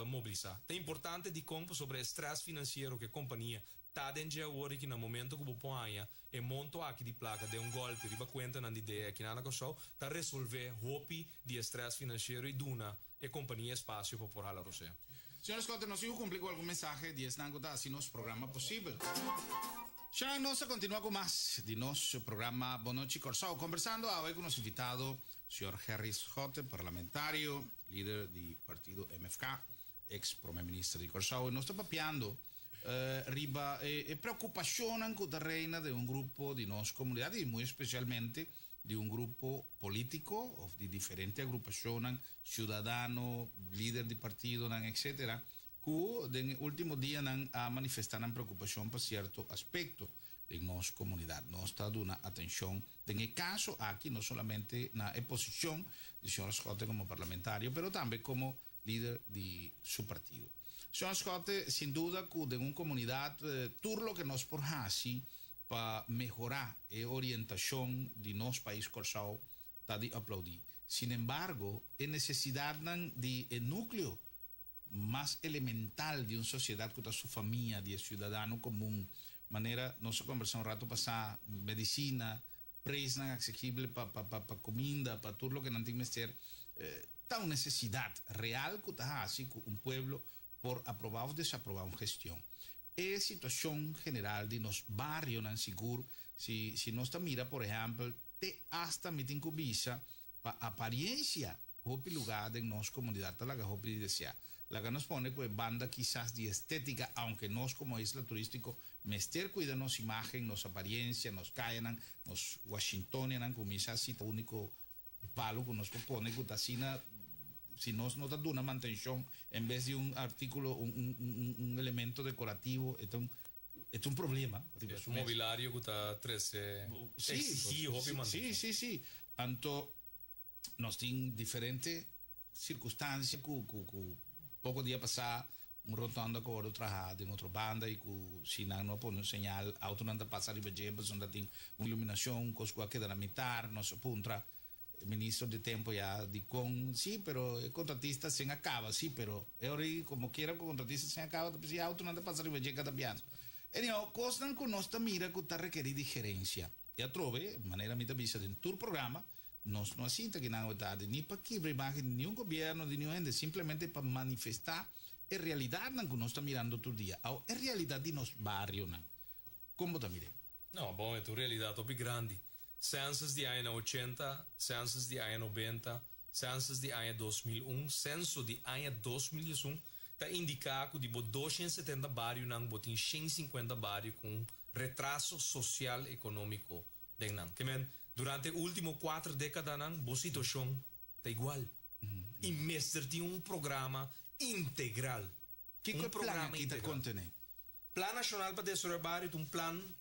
mobilisá. Ta importante dikon pasobra e strès finansiero ku e kompania ta den dje awor i ki na momento ku bo por haña e monto aki di plaka den un gòlpi riba kuentanan di DAA aki na Kòrsou ta resolvé hopi di e strès finansiero i duna e kompania espasio pa por hala rosea. Señor Schotte, nos tin ku kumpli ku algun mensahe di esnan ku ta hasi nos programa posibel. Señor, nos ta kontinuá ku mas di nos programa Bon Nochi Kòrsou, kombersando awe ku nos invitado, señor Gerry Schotte, parlamentario, lider di partido MFK, eks prome minister di Kòrsou. Nos ta papiando riba e preokupashonnan ku ta reina den un grupo di nos komunidat i muy espesialmente di un grupo polítiko òf di diferente agrupashonnan, siudadano, lider di partidonan, etcétera, ku den e último dianan a manifestá nan preokupashon pa sierto aspekto den nos komunidat. Nos ta duna atenshon den e kaso aki no solamente na e posishon di señor Schotte komo parlamentario, pero tambe komo lider di su partido. Señor Schotte, sin duda ku den un komunidat tur loke nos por hasi pa mehorá e orientashon di nos pais Kòrsou ta di aplaudí. Sin embargo, e nesesidatnan di e núkleo mas elemental di un sosiedat ku ta su famia, di e siudadano komun, manera nos a kombersá un ratu pasá, medisina, preisnan aksesibel pa pa pa kuminda, pa tur loke nan tin mester, ta un nesesidat real ku ta hasi ku un pueblo por aprobá òf desaprobá un gestion. E situashon general di nos barionan sigur, si si nos ta mira por ehèmpel te asta mi tin ku bisa pa apariencia hopi lugá den nos komunidat ta laga hopi di deseá. Laga nos pone ku e banda kisas di estétika, aunke nos komo isla turístiko mester kuida nos imágen, nos apariencia, nos kayanan, nos Washingtonianan kuminsá si ta úniko palu ku nos por pone ku ta asina si nos no ta duna mantenshon en bes di un artíkulo, un un un un elemento dekorativo, e ta un e ta un problema riba su mes. Mobilario ku ta trese eksigí hopi mantenshon. Sí, sí, sí. Anto nos tin diferente sirkunstansia ku ku ku poko dia pasá un rotonda ku a wòrdu trahá den otro banda i ku si nan no a pone un señal outonan ta pasa riba dje pasobra ta tin un iluminashon, un kos ku a keda na mitar. Nos a puntra e minister di tempo ya dikon sí pero e kontratista sin a kaba sí pero e ora ei komo kiera ku kontratista sin a kaba ta p'esei outonan ta pasa riba dje kada biaha. Anyhow, kosnan ku nos ta mira ku ta rekerí di gerensia. I atrobe, manera mi ta bisa den tur programa. Nos no a sinta aki nan awe tardi ni pa kibra imagen di niun gobierno, di niun hende, simplemente pa manifesta e realidadnan ku nos ta mirando tur dia. Awe e realidad di nos barionan. Kon bo ta mir'é? No, bon, e ta un realidad hopi grandi. Census di añanan ochenta, census di aña nobenta, census di aña 2001, censo di aña 2011 ta indica cu di bo 270 barionan bo tin 150 bario cu un retraso social economico den nan. Ke men, durante e ultimo kuater dekadanan bo situashon ta igual. I mester tin un programa integral. Kiko e plan aki ta kontené? Plan Nashonal pa Desaroyo Bario ta un plan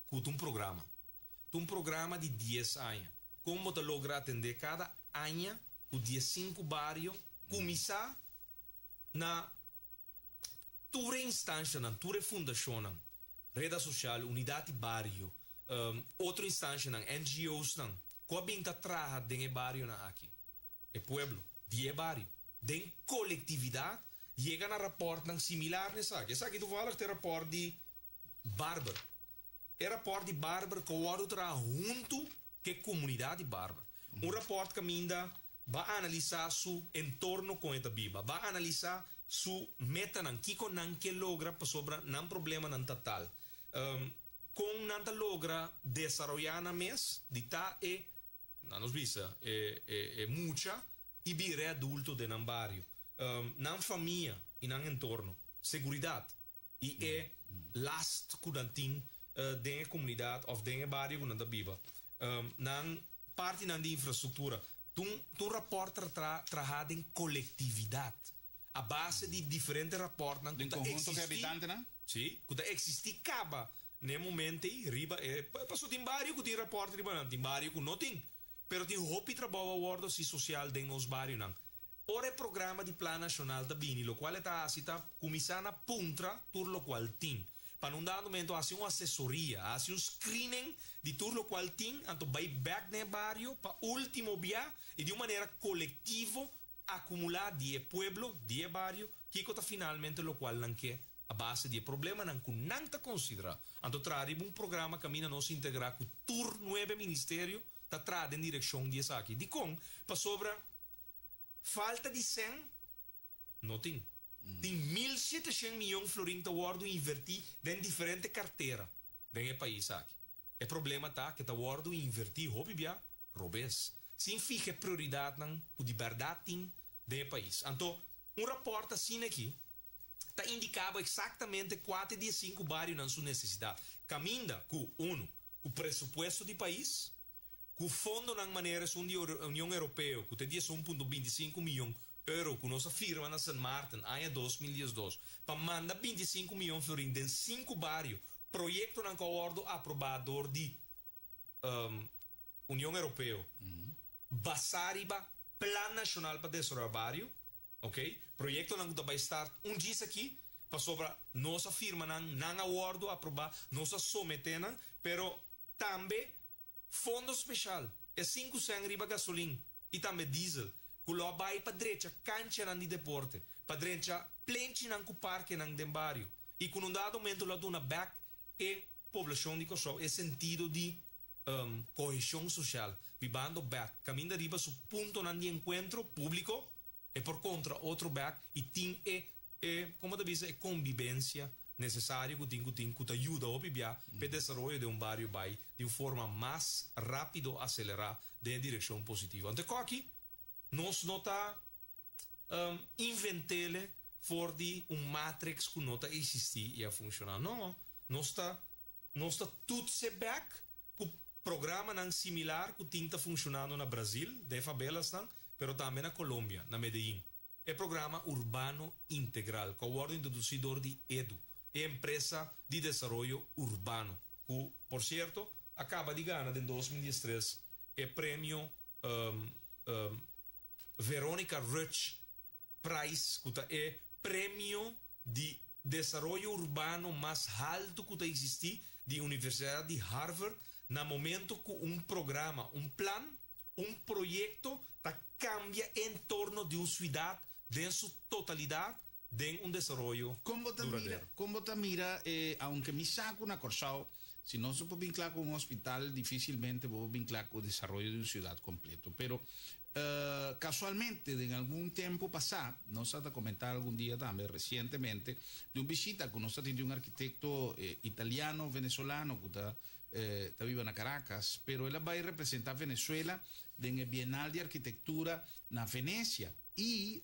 ku ta un programa. Ta un programa di dies aña. Kon bo ta logra atendé kada aña ku diesinku bario kuminsá na Tur e instancianan, tur e fundacionnan, Reda Social, Unidad di Bario, otro instancianan, NGOsnan, cu a bin ta traha den e barionan aki, e pueblo di e bario, den colectividad, yega na raportnan similar na esaki. Esaki toevallig ta e raport di Barber. E raport di Barber cu a wordo traha hunto cu e comunidad di Barber. Un raport caminda Ba analisá su entorno kon e ta biba. Ba analisá su metanan, kiko nan ke logra pasobra nan problemanan ta tal. Kon nan ta logra desaroyá nan mes di ta e, nan nos bisa, e e mucha i bira e adulto den nan bario. Nan famia i nan entorno. Seguridat i e last ku nan tin den e komunidat òf den e bario ku nan ta biba. Nan partinan di infrastruktura. Ta un ta un rapòrt tra trahá den kolektividat a base di diferente rapòrtnan ku Den ta konhunto ku e eksistí, habitantenan? sí, ku ta eksistí kaba na e momento ei riba e pasobra tin bario ku tin rapòrt riba nan, tin bario ku no tin. Pero tin hopi trabou a wòrdu hasi sosial den nos barionan. Ora e programa di Plan Nashonal ta bini, lokual e ta hasi ta kuminsá na puntra tur lokual tin. Pa na un dado momento hasi un asesoria, hasi un screening di tur lokual tin, anto bai bèk den e bario pa último bia i di un manera kolektivo akumulá di e pueblo, di e bario, kiko ta finalmente lokual nan ke a base di e problemanan ku nan ta konsiderá. Anto traha riba un programa kaminda nos integrá ku tur nuebe ministerio ta traha den direkshon di esaki. Dikon? Pasobra Falta di sèn no tin. Tin 1700 miyon florin ta wòrdu invertí den diferente kartera den e pais aki. E problema ta ke ta wòrdu invertí hopi bia robes, sin fiha e prioridatnan ku di bèrdat tin den e pais. Anto, un rapòrt asina aki ta indiká bo eksaktamente kua ta e diesinku barionan su nesesidat, kaminda ku, unu, ku presupuesto di pais, Ku fondonan manera esun di Union Europeo ku ta 11.25 miyon euro ku nos a firma na Sint Maarten aña 2012 pa manda 25 miyon florin den sinku bario, proyektonan ku a wòrdu aprobá dor di Union Europeo basá riba Plan Nashonal pa Desaroyá Bario, ok, proyektonan ku ta bai start un djis aki pasobra nos a firma nan, nan a wòrdu aprobá, nos a someté nan, pero tambe Fondo speshal, e sinku sèn riba gasolin i tambe diesel, ku lo a bai pa drecha kanchanan di deporte, pa drencha plenchinan ku parkenan den bario i ku na un dado momento lo a duna bèk e poblashon di Kòrsou e sentido di koheshon soshal, bibando bèk kaminda riba su puntonan di enkuentro públiko e por kontra otro bèk i tin e e, komo ta bisa, e kombibensia nesesario ku tin ku tin ku ta yuda hopi bia p'e desaroyo den un bario bai di un forma mas rápido aselerá den e direkshon positivo. Anto e koki nos no ta invent'ele for di un matrix ku no ta eksistí i a funshoná. No, nos ta nos ta tutse bèk ku programanan similar ku tin ta funshonando na Brazil, den e favelasnan, pero tambe na Colombia, na Medellín. E programa Urbano Integral ku a wòrdu introdusí dor di edu, e empresa di desaroyo urbano, ku por sierto a kaba di gana den 2013 e premio Veronica Rudge Prize ku ta e premio di desaroyo urbano mas haltu ku ta eksistí di Universidat di Harvard na momento ku un programa, un plan, Un proyekto ta kambia entorno di un siudat den su totalidat den un desaroyo Kon bo ta mira, duradero. kon bo ta mira e, aunke mi sa ku na Kòrsou Si nos no por bin kla ku un hospital, dificilmente bo por bin kla ku desaroyo di un siudat kompleto. Pero kasualmente den algun tempu pasá, nos a ta komentá algun dia tambe resientemente, di un bishita ku nos ta tin di un arkitekto italiano venezolano ku ta ta biba na Caracas, pero el a bai representá Venezuela den e Bienal di Arkitektura na Venecia. I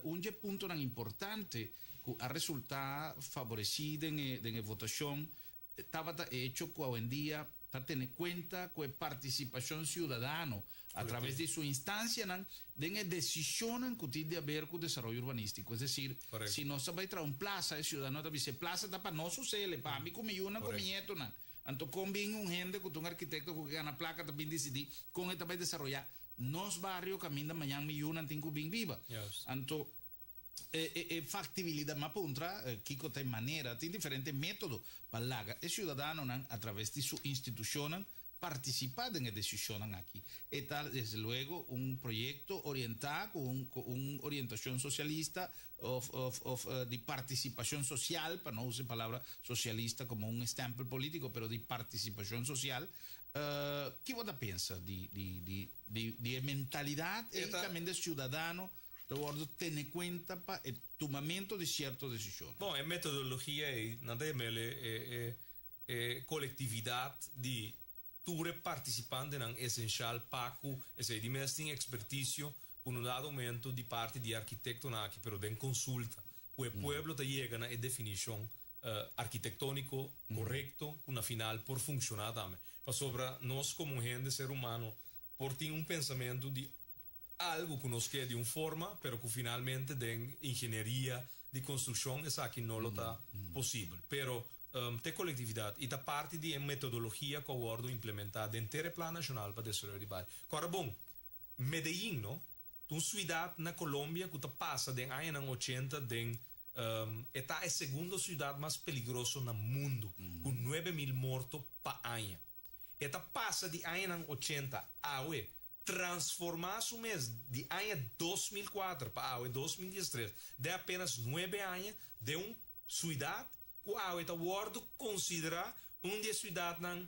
un dje puntonan importante ku a resultá faboresí den e den e votashon tabata e echo ku awendia ta tene kuenta ku e partisipashon siudadano a traves di su instansianan den e desishonnan ku tin di aber ku desaroyo urbanístiko. Es desir, si nos ta bai traha un plasa, e siudadano ta bisa e plasa ta pa nos us'el, pa ami ku mi yunan ku mi ñetonan. Anto kon bin un hende ku ta un arkitekto ku ke gana plaka ta bin disidí kon e ta bai desaroyá nos bario kaminda mañan mi yunan tin ku bin biba? Anto e factibilidad, m'a puntra kico ta e manera, tin diferente metodo pa laga e ciudadanonan a traves di su institucionnan participa den e decisionnan aki. E ta desde luego un proyecto orienta cu un cu un orientacion socialista of of of di participacion social, pa no usa e palabra socialista como un stempel politico, pero di participacion social. Ki bo ta pensa di di di di di e mentalidad ey caminda e ciudadano Ta wòrdu tene kuenta pa e tumamentu di sierto desishonnan. Bon, e metodologia ei nan ta yam'el e e kolektividat di tur e partisipantenan esenshal pa ku esei di mes tin ekspertisio ku no dado momento di parti di e arkitektonan aki pero den konsulta ku e pueblo ta yega na e definishon arkitektóniko korekto ku na final por funshoná tambe. Pasobra nos komo hende ser humano por tin un pensamentu di algu ku nos ke di un forma, pero ku finalmente den ingenieria di konstrukshon esaki no lo ta posibel. Pero t'e kolektividat i ta parti di e metodologia ku a wòrdu implementá den ter e Plan Nashonal pa Desaroyo di Bario. Kòrda bon, Medellín no, ta un siudat na Colombia ku ta pasa den añanan ochenta den e ta e segundo siudat mas peligroso na mundu ku 9000 morto pa aña. E ta pasa di añanan ochenta awe transformá su mes di aña 2004 pa awe 2013 den apenas nuebe aña den un suidat ku awe ta wòrdu konsiderá un di e suidatnan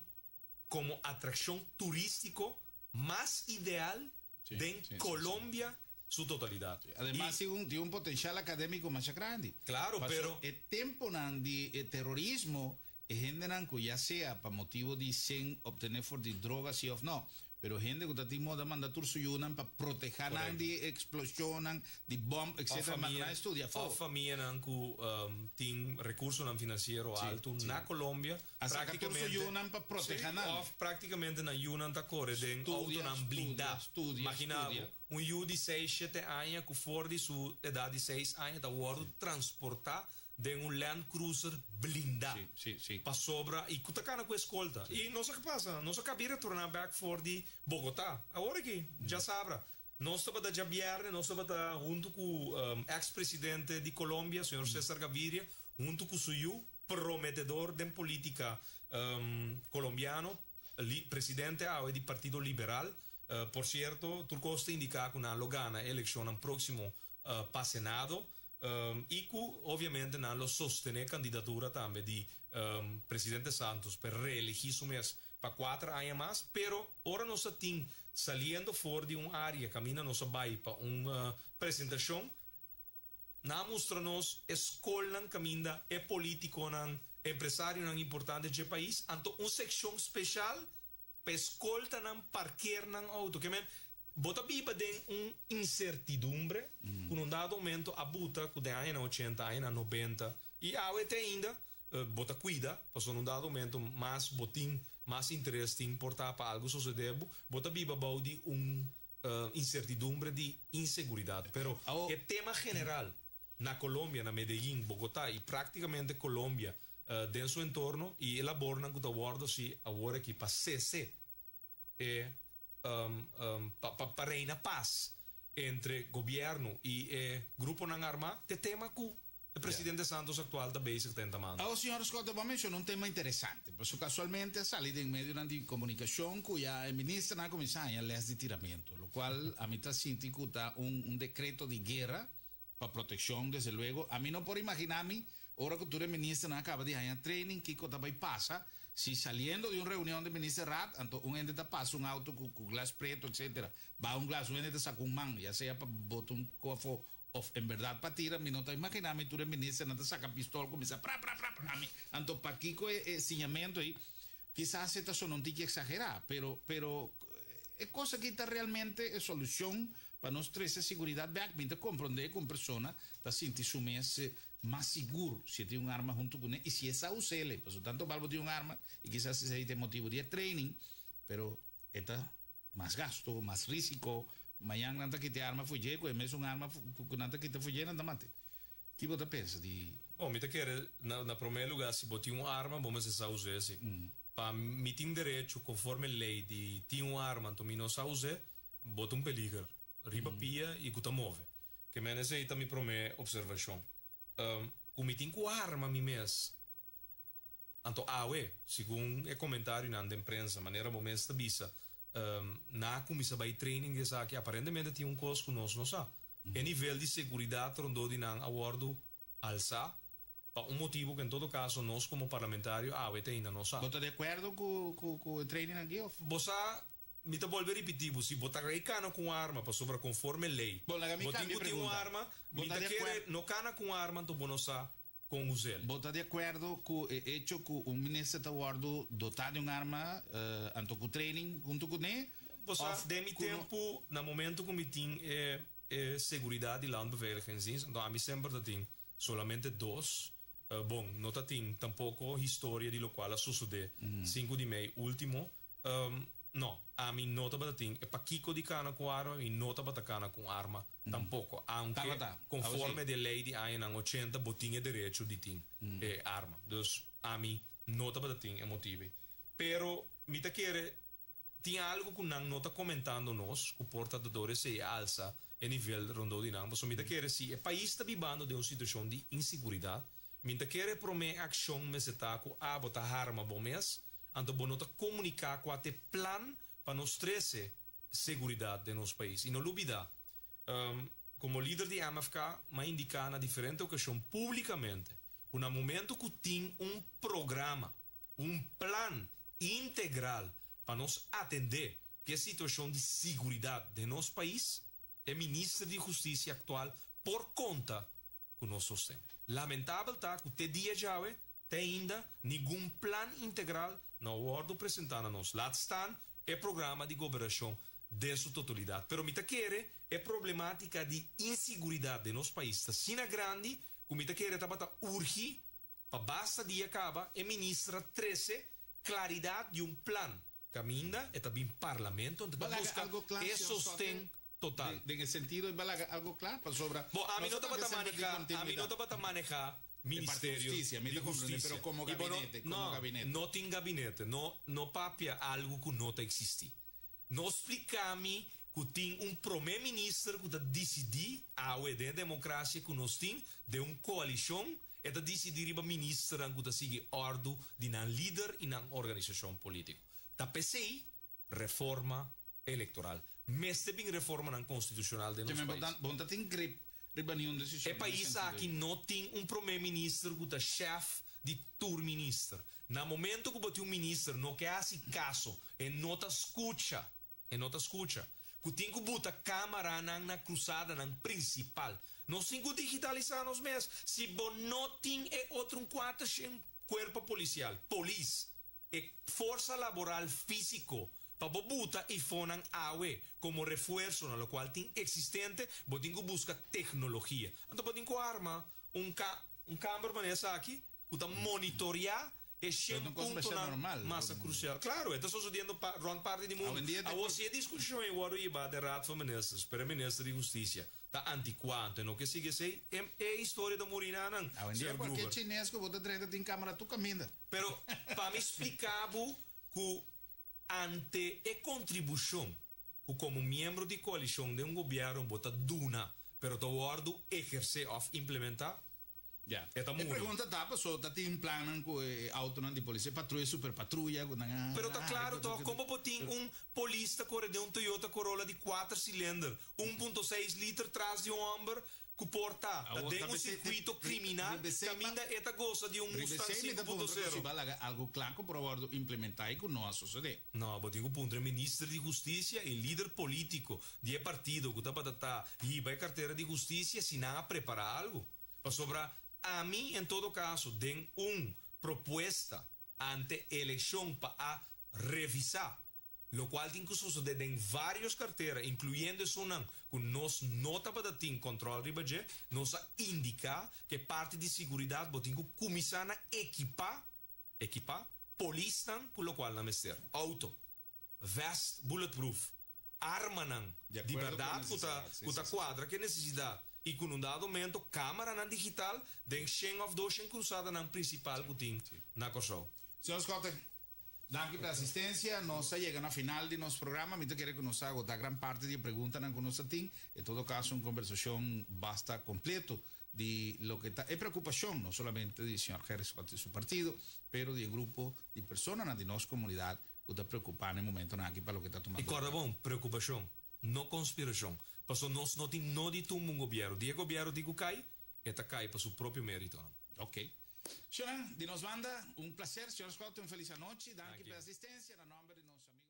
komo atrakshon turístiko mas ideal den Colombia su totalidat. Ademas tin un potenshal akadémiko masha grandi. Klaro, pero. Paso e temponan di e terorismo e hendenan ku ya sea pa motibo di sen obtené for di droga si òf no, pero hende ku ta tin moda manda tur su yunan pa protehá nan di eksploshonnan, di bòmb, etcetera, manda nan estudia afó. Òf famianan ku tin rekursonan finansiero altu na Colombia, A saka tur su yunan pa protehá nan. Òf práktikamente nan yunan ta kore den outonan blindá. Maginá bo, un yu di seis, shete aña ku for di su edat di seis aña ta wòrdu transportá den un Land Cruiser blindá pasobra i ku ta kana ku eskolta. I nos a pasa, nos a kabi retorná bèk for di Bogotá. Awor aki, djasabra, nos tabata djabièrnè, nos tabata huntu ku eks presidente di Colombia, señor César Gaviria, huntu ku su yu, prometedor den polítika colombiano, presidente awe di Partido Liberal. Por cierto, tur cos ta indica cu nan lo gana e eleccionnan proximo pa Senado y cu obviamente nan lo sostene candidatura tambe di presidente Santos pa reelegi su mes pa cuater aña mas. Pero ora nos a tin saliendo for di un area caminda nos a bay pa un presentacion, Nan a mustra nos e skolnan kaminda e polítikonan, empresarionan importante dje pais, anto un sekshon speshal pa e skoltanan parker nan outo. Ke men, bo ta biba den un insertidumbre ku na un dado momento a buta ku den añanan ochenta, añanan nobenta i awe te ainda bo ta kuida, pasobra na un dado momento mas bo tin, mas interes tin por ta pa algu sosodé bo, bo ta biba bou di un incertidumbre di inseguridad. Pero e tema general na Colombia, na Medellin, Bogota y practicamente Colombia den su entorno y e labornan cu ta wordo haci awor aki pa cese e pa reina paz entre gobierno y e gruponan arma, t'e tema cu E presidente Santos actual ta bezig ta entamando. Awo señor Schotte bo a menciona un tema interesante, pasobra casualmente a sali den medionan di comunicacion cu ya e ministernan a cuminsa haña les di tiramento, locual ami ta sinti cu ta un un decreto di guera pa proteccion desde luego. Ami no por imagina mi ora cu tur e ministernan a caba di haña training kico ta bay pasa. Si saliendo di un reunion di ministerraad, anto un hende ta pasa un auto cu cu glas preto etcetera, baha un glas, un hende ta saca un man, ya sea pa bota un cofo of en berdad pa tira, mi no ta imagina mi tur e ministernan ta saca pistol cuminsa pra pra pra pra, ami, anto pakico e e siñamento ey, kisas e ta sona un tiki exagera, pero pero e cos aki ta realmente e solucion pa nos trece siguridad bek, mi ta comprende cu un persona ta sinti su mes Mas sigur si e tin un arma huntu kuné i si e sa us'el, pasobra tantu bal bo tin un arma i kisas esei ta e motibu di e training, pero e ta mas gasto, mas risiko, mañan nan ta kita e arma for dje, ku e mesun arma ku nan ta kita for dje nan ta mat'e. Ki bo ta pensa di. Bon, mi ta kere na na promé lugá si bo tin un arma bo mester sa us'é si. Pa mi tin derecho konforme lei di tin un arma anto mi no sa us'é, bo ta un peliger. Riba pia i ku ta move. Ke men esei ta mi promé opservashon. Ku mi tin ku arma mi mes. Anto awe, segun e komentarionan den prensa, manera bo mes ta bisa, nan a kuminsá bai training di esaki, aparentemente tin un kos ku nos no sa. E nivel di seguridat rondó di nan a wòrdu alsá pa un motibu ku en todo kaso nos komo parlamentario awe te ainda no sa. Bo ta di akuerdo ku e training aki of? Bo sa, mi ta bolbe ripití bo, si bo ta rei kana ku un arma pasobra konforme lei Bon, laga mi bo tin kambia ku tin un pregunta. arma, Bo mi ta ta di kere akuerdo? no kana ku un arma anto bo no sa kon us'el. Bo ta di akuerdo ku e echo ku un minister ta wòrdu dotá di un arma anto ku training huntu kuné Bo sa, òf den mi ku no? tempu, na momento ku mi tin e e seguridat di Landbeveiligingsdienst, anto ami semper ta tin Solamente dos. Bon, no ta tin tampoco historia di locual a sosode sinku di mei ultimo. No, ami no tabata tin e pakico di cana cu arma, mi no tabata cana cu un arma tampoco, aunke Tabata, conforme awor si. de ley di añanan ochenta bo tin e derecho di tin e arma. Dus ami no tabata tin e motibe. Pero mi ta kere Tin algu ku nan no ta komentando nos ku por ta dador esei a alsa e nivel rondó di nan. Pasobra mi ta kere si e pais ta bibando den un situashon di insiguridat, mi ta kere e promé akshon mester ta ku abo ta harma bo mes, anto bo no ta komuniká kua ta e plan pa nos trese seguridat den nos pais. I no lubidá, komo lider di MFK m'a indiká na diferente okashon públikamente ku na momento ku tin un programa, un plan integral pa nos atendé ku e situashon di siguridat den nos pais, e minister di Hustisia aktual por konta ku nos sosten. Lamentabel ta ku te dia djawe te ainda ningun plan integral no a wòrdu presentá na nos, laat staan e programa di goberashon den su totalidat. Pero mi ta kere e problemátika di insiguridat den nos pais ta asina grandi ku mi ta kere tabata urgi Pa basta dia kaba e minister a trese klaridat di un plan kaminda e ta bin parlamento anto ta Balaga buska algo kla, e señor Schotte? sosten total. Den e sentido e balaga algo kla pasobra Bo, ami nos no a papia tabata semper di maneha, ami no kontinuidat. tabata maneha E parti ministerio hustisia, mi di ta komprende, hustisia. pero komo I bo no, gabinete, komo no, gabinete. no tin gabinete, no, no papia algu ku no ta eksistí. No splika mi ku tin un prome minister ku ta disidí awe den e demokrasia ku nos tin, den un koalishon, E ta disidí riba ministernan ku ta sigui òrdu di nan lider i nan organisashon polítiko. Ta p'esei reforma elektoral. Mester bin reformanan konstitushonal den nos pais. Bo no ta tin grip riba niun desishon E den e pais sentido aki ei. no tin un prome minister ku ta shèf di tur minister. Na momento ku bo tin un minister no ke hasi kaso, e no ta skucha. E no ta skucha. Ku tin ku buta kamaranan na krusadanan prinsipal. Nos tin ku digitalisá nos mes. Si bo no tin e otro un kuater shen kuerpo polisial, polis, e forsa laboral físiko pa bo buta ifonan awe komo refuerso na lokual tin eksistente, bo tin ku buska teknologia. Anto bo tin ku arma un ka un kamber manera esaki ku ta monitoriá E shen Pero ta un kos masha puntonan normal. mas krusial. Klaro, e ta sosodiendo pa rònt parti di mundu. Awendia ta Awor, si e diskushon ei wòrdu yebá den Raad van Ministers, pero e minister di Hustisia ta antikuá, anto e no ke sigui esei, e e historia ta muri na nan, Awendia señor kualke Gruber. chines ku bo ta drenta tin kamera tur kaminda. Pero pa mi splika bo ku ante e kontribushon ku komo miembro di koalishon den un gobièrnu bo ta duna, pero ta wòrdu ehersé òf implementá, Ya. E ta E muri. pregunta ta paso ta tin plannan cu e autonan di polis, e patruya, super patruya cu nan a. Pero ta claro toch, como bo tin un polis ta core den un Toyota Corolla di cuater cilinder, un punto seis liter tras di un homber. Ku por ta ta den un sirkuito kriminal kaminda e ta gosa di un Mustang 5.0. Si bo a laga algu kla ku por a wòrdu implementá i ku no a sosodé. No, bo tin ku puntra e minister di hustisia i lider polítiko di e partido ku tabata ta hiba e kartera di hustisia si nan a prepará algu. Pasobra ami en todo kaso den un propuesta ante elekshon pa a revisá Lokual tin ku sosodé den vários kartera, inkluyendo esunnan ku nos no tabata tin kòntròl riba dje. Nos a indiká ku e parti di siguridat bo tin ku kuminsá na ekipá, ekipá, polisnan ku lokual nan mester, outo, vest bulletproof, armanan Di di akuerdo ku e bèrdat ku ta nesesidat, sí, ku ta sí, sí. kuadra ku e nesesidat i ku na un dado momento kámaranan digital den shen òf doshen krusadanan prinsipal ku tin na Kòrsou. Señor Schotte, Danki pa e asistencia. Nos a yega na final di nos programa. Mi ta kere cu nos a agota gran parti di e preguntanan cu nos a tin. En todo caso un conversacion basta completo di loke ta e preocupacion no solamente di señor Gerrit Schotte y su partido, pero di e grupo di personanan di nos comunidad cu ta preocupa na e momentonan aki pa loke ta I tumando corda lugar. bon, preocupacion, no conspiracion. Pasobra nos no tin nodi tumba un gobierno. Di e gobierno tin cu cay, e ta cay pa su propio meritonan. Ok. Señornan, di nos banda, un placer. Señor Schotte, un feliz anochi. Danki Danki. pa e asistencia. Na nomber di nos amigonan.